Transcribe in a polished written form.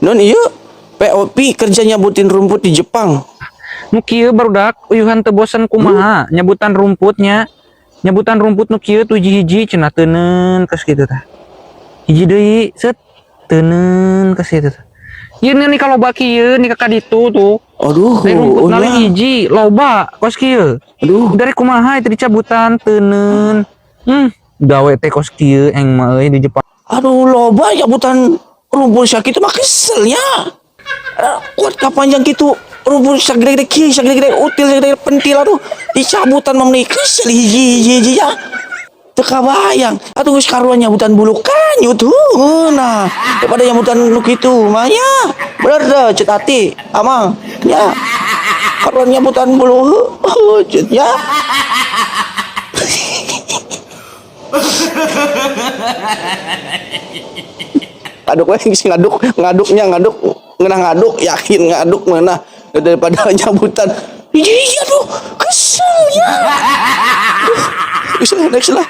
Non iya POP kerja nyabutin rumput di Jepang. Nu kieu barudak uyuhan teu bosen kumaha nyabutan rumputnya. Nyabutan rumput nu kieu tuh hiji-hiji cenah teuneun kos kitu tah. Hiji deui set teuneun kos kitu tah. Ieu nih kalau loba kieu nih ka ditu tuh. Aduh, Dari rumput oh nali ya. hiji loba kos kieu. Aduh, Dari kumaha itu dicabutan teuneun. Gawe teh kos kieu eng mah euy di Jepang. Aduh, loba nyabutan rumput sakitu mah keselnya. Kuat ka panjang gitu rumput sagede-gede kieu, sagede-gede util, sagede pentil, aduh, dicabutan mah meni kesel hiji hiji hiji ya. Teu kabayang. Atuh geus karuan nyabutan bulu kanyu tuh. Nah, daripada nyabutan nu kitu mah nya. Bener teu Cut Ati, Amang? Ya. Karuan nyabutan bulu heuh cut ya. Aduk we geus ngaduk, ngaduknya ngaduk, ngeunah ngaduk, yakin ngaduk ngeunah daripada nyabutan. Hiji hiji aduh, kesel ya. Aduh, geus lah, next lah.